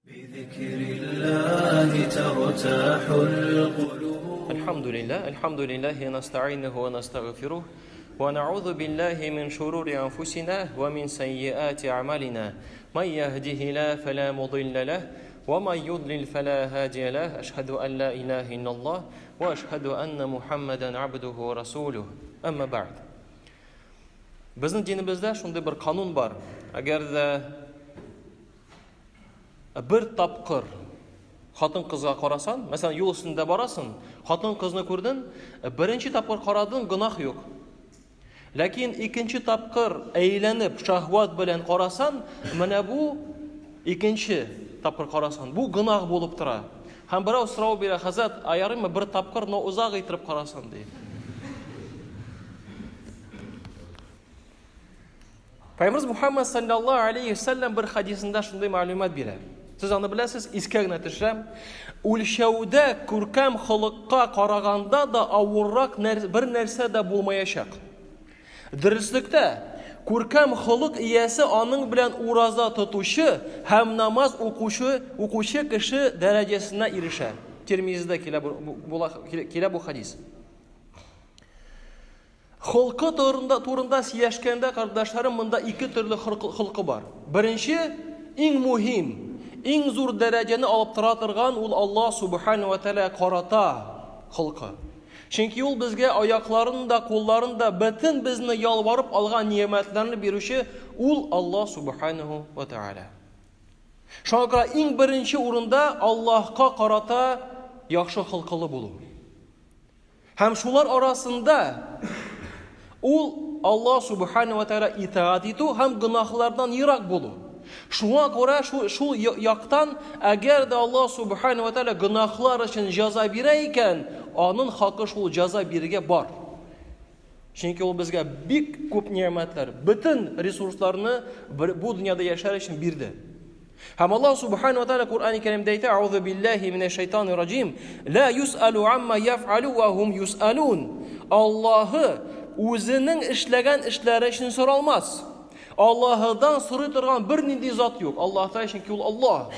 بذكر الله ترتاح القلوب. الحمد لله، الحمد لله نستعينه ونستغفره ونعوذ بالله من شرور أنفسنا ومن سيئات أعمالنا. من يهده الله فلا مضل له ومن يضلل فلا هادي له. أشهد أن لا إله إلا الله وأشهد أن محمدا عبده ورسوله. أما بعد. Безнең динебездә шундый бер канун бар. Әгәр дә бер тапкыр хатын-кызга карасан, мәсәлән, юл өстендә барасың, хатын-кызны күрдең, беренче тапкыр карадың, гөнаһ юк. Ләкин икенче тапкыр әйләнеп шаһват белән карасан, менә бу икенче тапкыр карасан, бу гөнаһ булып тора. Һәм берәү сорау бирә, хәзрәт, а ярыймы бер тапкыр, но озак итеп карасан, ди. Пәйгамбәрбез Мухаммад саллаллаһу алейхи вәсәлләм бер хадисында шундый мәгълүмат бирә. Сез аны беләсез, искә генә төшерәм. Үлчәүдә күркәм холыкка караганда да авыррак бер нәрсә дә булмаячак. Дөреслектә, күркәм холык иясе аның белән ураза тотучы һәм намаз укучы, укучы кеше дәрәҗәсенә ирешә. Тирмизидә килә бу, килә бу хадис. Холкы турында, турында сөйләшкәндә, кардәшләрем, монда ике төрле холкы бар. Беренче, иң мөһим, иң зур дәрәҗәне алып тора торган ул Аллаһ субхану ва тәгалә карата холкы. Чөнки ул безгә аякларын да, кулларын да, бөтен безне ялварып алган ниәмәтләрне бирүче ул Аллаһ субхану ва тәгалә. Шуңа күрә иң беренче урында Аллаһка карата яхшы холкылы булу. Һәм шулар арасында ул Аллаһ субхана ва тааля итаат итү һәм гөнаһлардан ерак булу. Шуңа күрә шул, шул яктан, әгәр дә Аллаһ субхана ва тааля гөнаһлар өчен җәза бирә икән, аның хакы шул җәза бирергә бар. Чөнки ул безгә бик күп ниәмәтләр, бөтен ресурсларны бу дөньяда яшәр өчен бирде. Һәм Аллаһ субхану ва тааля Куръан Кәримдә әйтә: "Аузу биллаһи минәш шайтанир раҗим. Ла юсалу амма яфалу ва хум юсалун." Аллаһы үзенең эшләгән эшләре өчен соралмас. Аллаһыдан сорый торган бернинди зат юк. Аллаһ Тәгалә чөнки ул Аллаһ.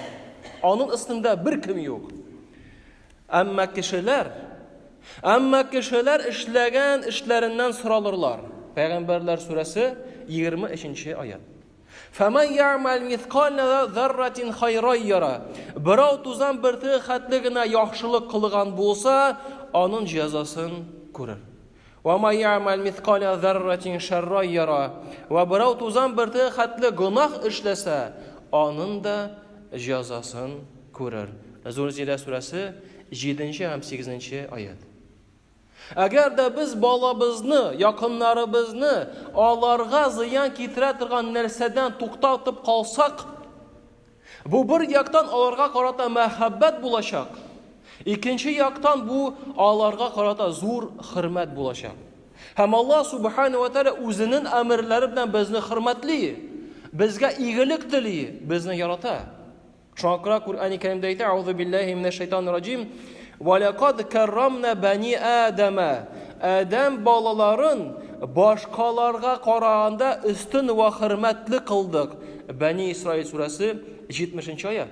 Аның өстендә беркем юк. Әмма кешеләр, әмма кешеләр эшләгән эшләреннән соралырлар. Пәйгамбәрләр сүрәсе 23 аят. Фәмән я'мәл мисқаля зарратин хайрай яра. Берәү тузан бөртеге хәтле генә яхшылык кылган булса, аның җәзасын күрер. Ва ма я'мәл мисқаля зарратин шәррай яра. Ва берәү тузан бөртеге хәтле гөнаһ эшләсә, аның да җәзасын күрер. Зулзилә сүрәсе 7 һәм 8 аят. Әгәр дә без балабызны, якыннарыбызны аларга зыян китерә торган нәрсәдән туктатып калсак, бу бер яктан аларга карата мәхәббәт булачак, икенче яктан бу аларга карата зур хөрмәт булачак. Һәм Аллаһ субхану ва тааля үзенең әмерләре белән безне хөрмәтли, безгә игелек тели, безне ярата. Шуңа күрә Коръәни Кәримдә әйтә: "Аузу биллаһи минәш шайтанир раҗим. Ва лакад каррамна бани Адама." Адәм балаларын башкаларга караганда өстен вә хөрмәтле кылдык. Бани Исраил сүрәсе 70 аят.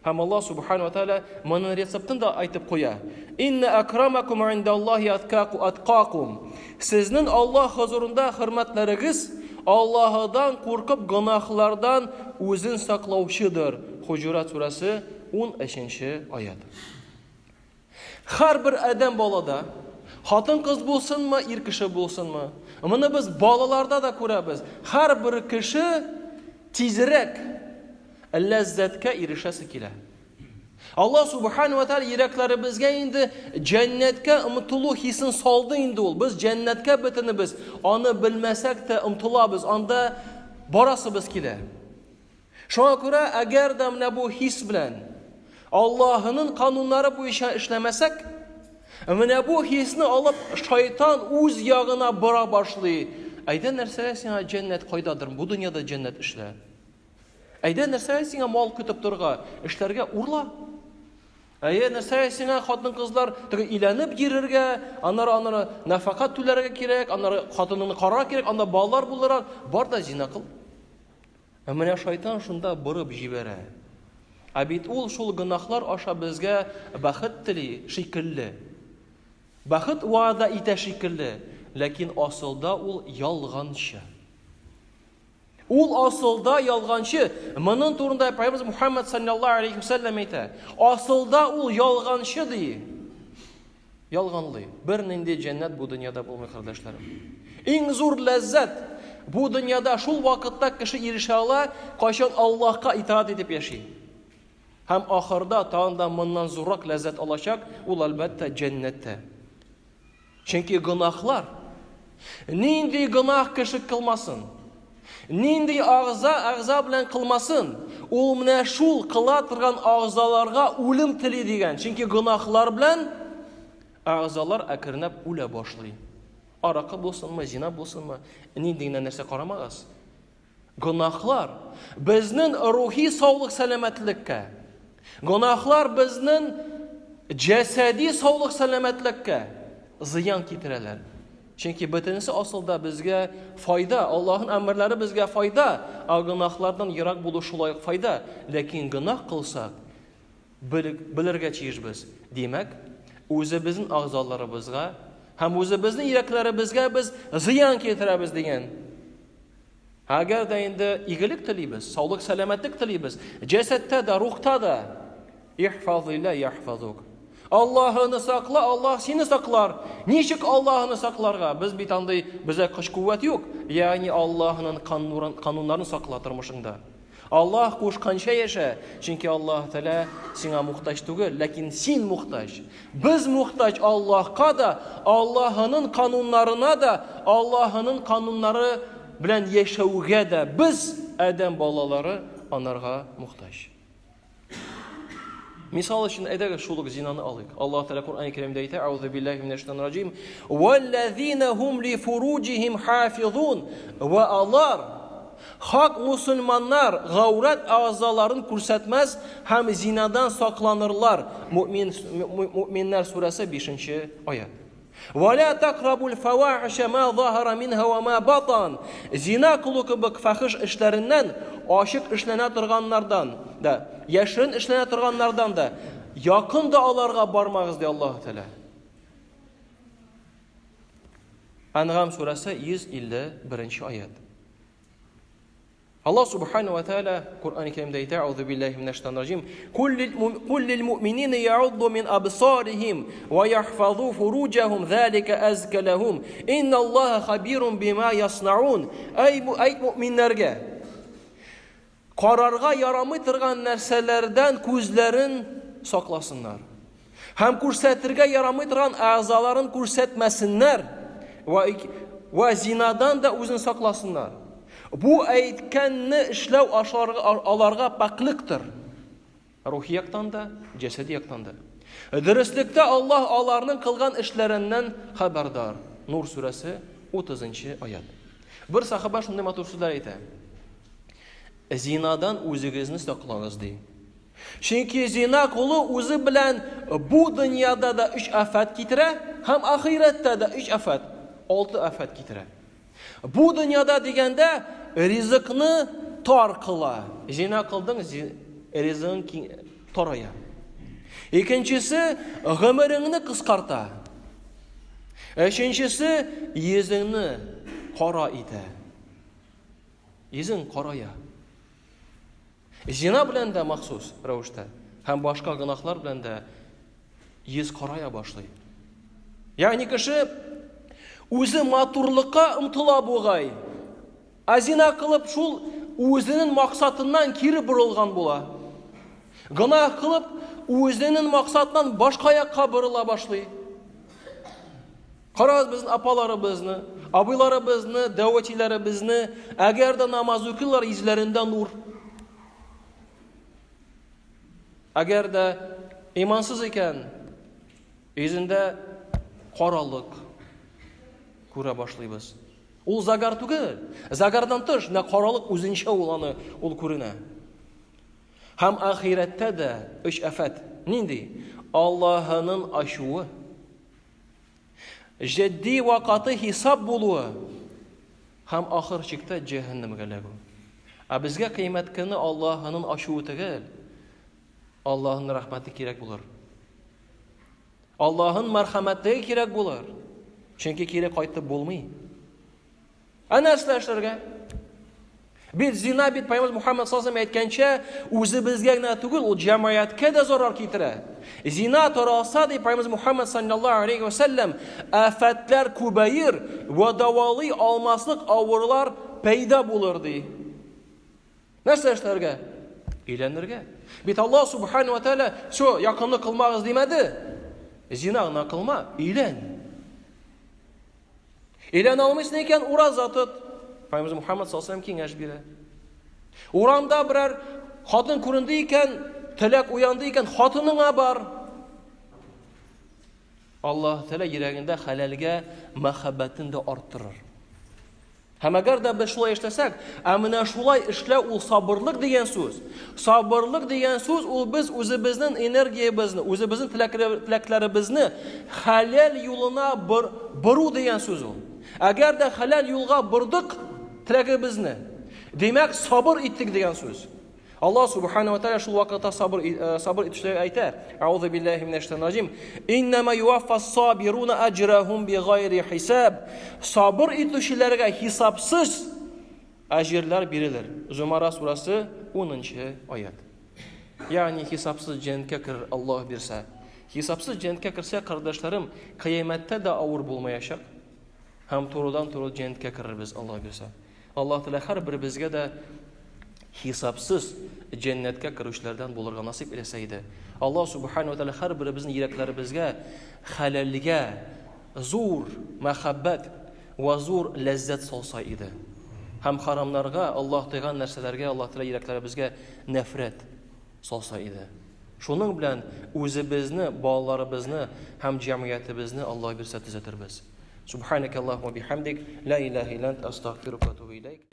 Һәм Аллаһ субхану ва тааля моның рецептын да әйтеп куя. Инна акрамакум индаллаһи аткакум. Сезнең Аллаһ хозурында хөрмәтләрегез Аллаһыдан куркып гөнаһлардан үзен саклаучыдыр. Хуҗурат сүрәсе 13 аят. Һәрбер адәм балада, хатын-кыз булсынмы, ир кеше булсынмы, моны без балаларда да күрәбез. Һәрбер кеше тизрәк ләззәткә ирешәсе килә. Аллаһ субхану ва тааля йөрәкләребезгә инде җәннәткә омтылу хисен салды инде ул. Без җәннәткә бөтенебез аны белмәсәк тә омтылабыз, анда барасыбыз килә. Шуңа күрә, әгәр дә менә бу хис белән Аллаһының кануннары буенча эшләмәсәк, менә бу хисне алып шайтан үз ягына бора башлый. Әйдә нәрсәгә сиңа җәннәт кайдадыр? Бу дөньяда җәннәт эшлә. Әйдә, нәрсәгә сиңа мал көтеп торырга? Эшләргә урла. Әйе, нәрсәгә сиңа хатын-кызлар теге өйләнеп йөрергә, аннары аннары нафака түләргә кирәк, аннары хатыныңны карарга кирәк, анда балалар булырга, бар да зина кыл. Ә менә шайтан шунда борып җибәрә. Ә бит ул шул гөнаһлар аша безгә бәхет тели шикелле. Бәхет вәгъдә итә шикелле, ләкин асылда ул ялганчы. Ул асылда ялганчы. Моның турында Пәйгамбәребез Мухаммад саллаллаһу алейхи вәсәлләм әйтә. Асылда ул ялганчы ди. Ялганлый. Бернинди җәннәт бу дөньяда булмый, кардәшләрем. Иң зур ләззәт бу дөньяда шул вакытта кеше ирешә ала, кайчан Аллаһка итаать итеп яши. Һәм ахырда тагын да моннан зуррак ләззәт алачак, ул әлбәттә җәннәттә. Чөнки гөнаһлар нинди гөнаһ кеше кылмасын, нинди агза агза белән кылмасын, ул менә шул кыла торган агзаларга үлем тели дигән. Чөнки гөнаһлар белән агзалар әкренләп үлә башлый. Аракы булсынмы, зина булсынмы, нинди генә нәрсә карамагыз. Гөнаһлар безнең рухи саулык сәламәтлеккә, гөнаһлар безнең җәсәди саулык сәламәтлеккә зыян китерәләр. Чөнки бөтенесе асылда безгә файда, Аллаһның әмерләре безгә файда, ә гөнаһлардан ерак булу шулай ук файда. Ләкин гөнаһ кылсак, белергә тиешбез. Димәк, үзебезнең әгъзаларыбызга һәм үзебезнең йөрәкләребезгә без зыян китерәбез дигән. Әгәр дә инде игелек телибез, саулык, сәламәтлек телибез, җәсәдтә дә, рухта да, ихфазилла яхфазук. Аллаһыны сакла, Аллаһ сине саклар. Ничек Аллаһыны сакларга? Без бит андый, бездә көч-куәт юк. Ягъни Аллаһының кануннарын сакла тормышыңда. Аллаһ кушканча яшә, чөнки Аллаһ Тәгалә сиңа мохтаҗ түгел, ләкин син мохтаҗ. Без мохтаҗ Аллаһка да, Аллаһының кануннарына да, Аллаһының кануннары белән яшәүгә дә без, адәм балалары, анарга мохтаҗ. Мисал өчен, әйдәгез шул ук зинаны алыйк. Аллаһ Тәгалә Коръән Кәримдә әйтә: "Аузу биллаһи минәш шайтанир раҗим. Валлазина хум ли фуруҗихим хафизун." Ва алар хак мусульманнар гаурәт әгъзаларын күрсәтмәс һәм зинадан сакланырлар. Муъмин Муъминнәр сүрәсе 5 аят. Валя такрабул фавахиша ма заһара минха ва ма батан. Зина кылу кебек фахиш эшләреннән, ачык эшләнә торганнардан да, яшерен эшләнә торганнардан да якын да аларга бармагыз, ди Аллаһ Тәгалә. Әнгам сүрәсе 151 аят. Аллаһ Субхану ва Тааля Коръән Кәримдә әйтә, Аузу биллаһи минәш шайтанир раҗим. Кул лил муъминина я'удду мин абсарихим ва яхфазу фуруҗахум залика азка лахум. Инна Аллаһа хабирун бима яснаун. Әй әйт муъминнәргә, карарга ярамый торган нәрсәләрдән күзләрен сакласыннар. Һәм күрсәтергә ярамый торган әгъзаларын күрсәтмәсеннәр вә, вә зинадан да үзен сакласыннар. Бу әйткәнне эшләү ашарга, аларга пакьлектер. Рухи яктан да, җәсәди яктан да. Дөреслектә Аллаһ аларның кылган эшләреннән хәбәрдар. Нур сүрәсе 30 аят. Бер сахаба шундый матур сүзләр әйтә. Зинадан үзегезне саклагыз ди. Чөнки зина кылу үзе белән бу дөньяда да өч афәт китерә һәм ахирәттә дә өч афәт, алты афәт китерә. Бу дөньяда дигәндә ризыкны тар кыла. Зина кылдың, ризыгың тарая. Икенчесе, гомереңне кыскарта. Өченчесе, йөзеңне кара итә. Йөзең карая. Зина белән дә махсус рәвештә һәм башка гөнаһлар белән дә йөз карая башлый. Ягъни кеше үзе матурлыкка омтыла бугай, ә зина кылып шул үзенең максатыннан кире борылган була. Гөнаһ кылып үзенең максатыннан башка якка борыла башлый. Карагыз безнең апаларыбызны, абыйларыбызны, дәүәтиләребезне, әгәр дә намаз укыйлар, йөзләрендә нур. Әгәр дә имансыз икән, йөзендә каралык күрә башлыйбыз. Ул загар түгел. Загардан тыш, менә каралык үзенчә ул аны ул күренә. Һәм ахирәттә дә өч афәт. Нинди? Аллаһының ачуы. Җитди вә каты хисап булуы һәм ахыр чиктә җәһәннәмгә эләгү. Ә безгә кыямәт көне Аллаһының ачуы түгел. Аллаһның рәхмәте кирәк булыр. Аллаһның мәрхәмәте кирәк булыр. Чөнки кире кайтып булмый. Ә нәрсә эшләргә? Бит зина бит Пәйгамбер Мухаммад саллаллаху әйткәнчә, үзебезгә генә түгел, ул җәмәгатькә дә зарар китерә. Зина таралса, ди Пәйгамбер Мухаммад саллаллаху алейхи ва саллям, афәтләр күбәер ва дәвалый алмаслык авырулар пәйда булыр, ди. Нәрсә эшләргә? Өйләнергә. Бит Аллаһ субхану ва тааля, все, якынлык кылмагыз димәде. Зина гына кылма, өйлән. Өйләнә алмыйсың икән, ураза тот. Пәйгамбер Мухаммад саллаллаху алейһи киңәш бирә. Урамда берәр хатын күренде икән, теләк уянды икән, хатыныңа бар. Аллаһ Тәгалә йөрәгендә хәләлгә мәхәббәтен дә арттырыр. Һәм әгәр дә без шулай эшләсәк, ә менә шулай эшләү ул сабырлык дигән сүз. Сабырлык дигән сүз ул без үзебезнең энергиябезне, үзебезнең теләкләребезне хәләл юлына бор, бору дигән сүз ул. Әгәр дә хәләл юлга бордык теләгебезне, димәк, сабыр иттек дигән сүз. Аллаһ субхана ва тааля шул вакытта сабыр э, сабыр итүчеләргә әйтә. Аузу биллаһи минәш шайтанир раҗим. Иннама юваффас сабируна аҗрахум бигайри хисаб. Сабыр итүчеләргә хисапсыз әҗерләр бирелер. Зумара сурасы 10 аят. Ягъни хисапсыз җәннәткә керер Аллаһ бирсә. Хисапсыз җәннәткә керсә, кардәшләрем, кыямәттә дә авыр булмаячак. Һәм турыдан-туры җәннәткә керербез, Аллаһ бирсә. Аллаһ Тәгалә һәрберебезгә дә хисапсыз җәннәткә керүчеләрдән булырга насыйп иләсә иде. Аллаһ Субхану ва Тәгалә һәрберебезнең йөрәкләребезгә хәләлгә зур мәхәббәт вә зур ләззәт салса иде. Һәм харамнарга, Аллаһ тыйган нәрсәләргә Аллаһ Тәгалә йөрәкләребезгә нәфрәт салса иде. Шуның белән үзебезне, балаларыбызны һәм җәмгыятебезне Аллаһ бирсә төзәтербез. Субханaka Аллаһумма бихамдик, ла илаһа илля ант, астагфирука ва атубу илейк.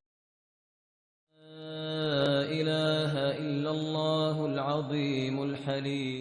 لا إله إلا الله العظيم الحليم.